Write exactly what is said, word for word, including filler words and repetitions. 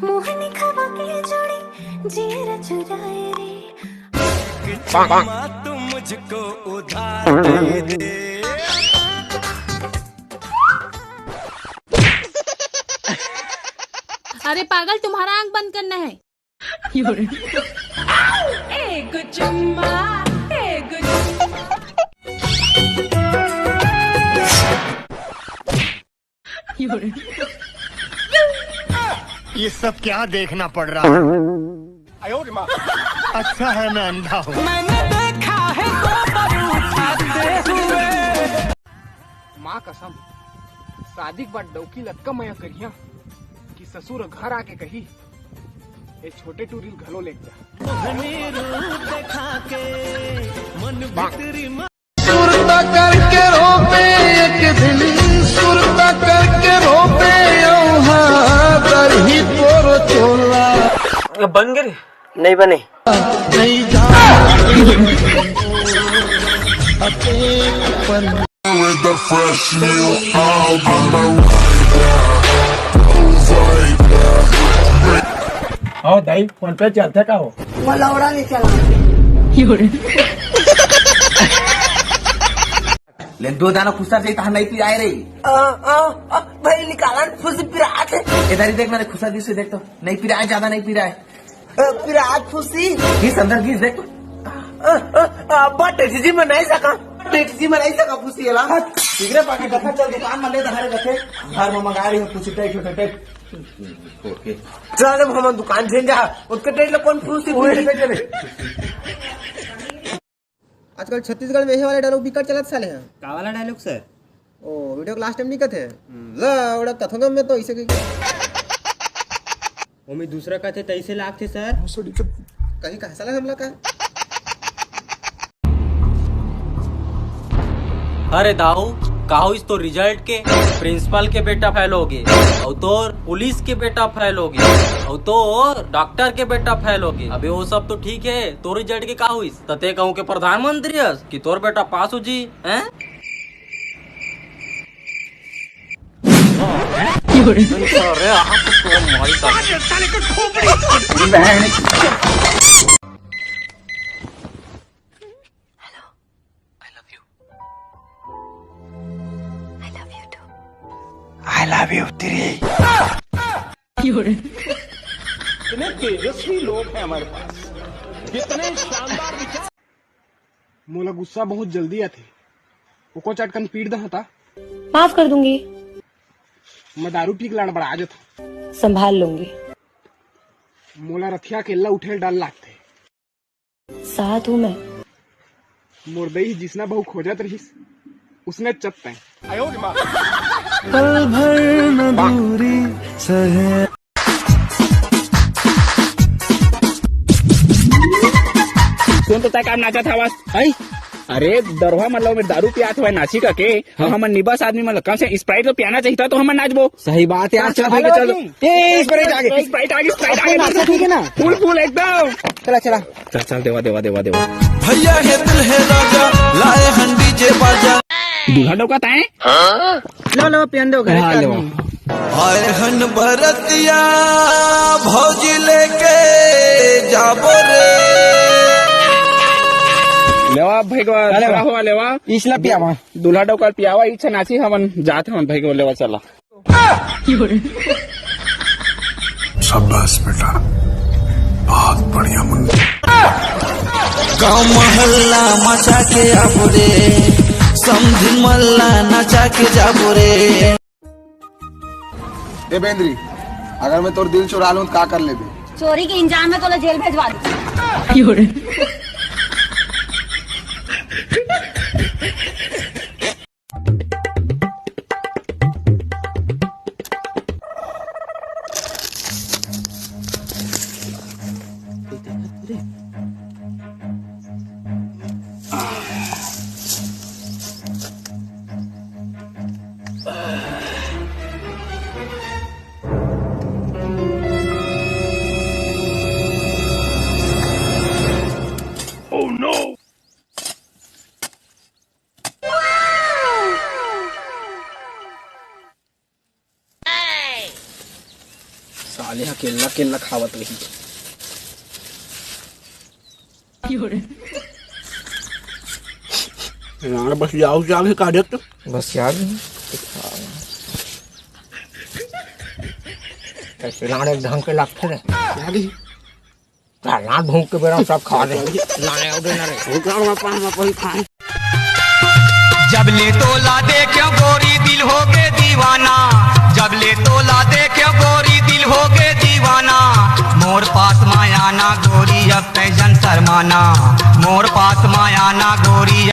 मोहनी खवा के जोड़ी जियरा चुराए रे। अरे पागल, तुम्हारा आंख बंद करना है। एक चुम्मा, एक चुम्मा। ये सब क्या देखना पड़ रहा है? अच्छा है मैं अंधा हूँ। मैंने देखा है दो बार उठाते हुए। माँ कसम, शादी के बाद डौकी लतका मया करिया कि ससुर घर आके कही, "ए छोटे टूरी ल घलो लेके जा।" सुरता करके रोपे एक दिन, सुरता करके रोपे औहा दरही तोर चोला। बन गे रे? नहीं बने। नहीं जा। With the fresh new album, I'm a rider, rider. आओ दाई, फोन पे चलथे का हो? मोला ओड़ा नहीं चला। ले दो दाना खुसर जाई, तहां नहीं पिराए रे। आ, आ, आ, भाई निकाला न, फुस पिरात हे। इधर ही देख, मैंने खुसर दी से देख तो, नहीं पिराए, ज्यादा नहीं पिराए। अ, पिरात फुसी। घीस अंदर घीस देख तो। अ, अ, अ, अब्बा टेटजी म नहीं सका, टेटजी म नहीं सका फुसी एला। ठीक रे पाके, देखा चल दुकान म ले दहारे रखे, घर म मंगा रही हूँ फुसी टाइट होते टाइट। ओके। चल जब हम दुकान झेन जा, उसके टाइट ले कौन फुसी ओए, फुसी? देख ले। आजकल छत्तीसगढ़ में यही वाला डायलॉग बिकट चलत साले हैं। का वाला डायलॉग सर? ओ, वीडियो के लास्ट टाइम नहीं कहते? हम्म, ला, ओड़ा कथों में तो इसे की ओमे दूसरा कथे तैसे लागथे सर। कहीं कहा साला हमला का? अरे दाऊ, का होइस तोर रिजल्ट के? प्रिंसिपल के बेटा फेल हो गे, अउ तोर पुलिस के बेटा फेल हो गे, अउ तोर डॉक्टर के बेटा फेल हो गे। अबे वो सब तो ठीक है, तोर रिजल्ट के का होइस? त ते कहूं के प्रधानमंत्री हस कि तोर बेटा पास हो जी, हैं? अरे, आप तो मारी का। I love you too। I love you three। इतने तेजस्वी लोग हैं हमारे पास, कितने शानदार विचार। मोला गुस्सा बहुत जल्दी आथे, ओको चटकन पीट दहा ता। माफ कर दूंगी। मैं दारू पी के लड़बड़ा जाता। संभाल लूंगी। मोला रथिया अकेला उठे ल डर लागथे। साथ हूँ मैं। मोर दई जिसना बहू खोजत रहिस, उसने चत्ते। पल भर न दूरी सहे। सुन तो तय काम नाचत हवस, हैं? अरे दरवा मतलब में दारू पियात हुआ नाची का के, हाँ। हमन निबस आदमी मतलब कम से Sprite तो पियाना चाहिए था तो हमन नाचबो। सही बात है यार, चल भाई, चल। ए, Sprite आगे। Sprite आगे, Sprite आगे। नाचना ठीक है ना? Full, full एकदम। चला, चला। चल, चल, देवा, देवा, देवा, देवा। भैया है दिल है राजा, लाए हन डीजे बाजा। दूल्हा डौका ताए? लो, लो, पियन दो, घर हाँ, का लो। आदमी। आए हन बरतिया, भौजी लेके जाबो रे। लेवा, भैगवा, अरे वाह। हुआ, लेवा। इसला पियावा। दूल्हा डौका पियावा, इच्छा नाची, हमन जात हमन भैगवा लेवा, चला। शाबाश बेटा, बहुत बढ़िया मुन्ना। गांव मोहल्ला मचा के आबो रे, समधिन मल्ला नचा के जाबो रे। ए बेंद्री, अगर मैं तोर दिल चुरा लूं तो का कर लेबे? चोरी के इंजाम में तोला जेल भेजवा दूं। केला केला खावत रही। रांड बस जाओ जाओ का देख तू। बस यार नहीं। कैसे रांड एक ढंग के लगते रे। लागी। रांड भूख के बेरा सब खा ले। लाने आओ देना रे। भूख लगा पान में कोई खाए। जब ले तोला देख्यो गोरी दिल हो गे दीवाना। जब ले तोला देख्यो गोरी दिल हो गे दीवाना। मोर पास माया ना गोरी अब तै जन शर्माना। मोर पास माया ना गोरी।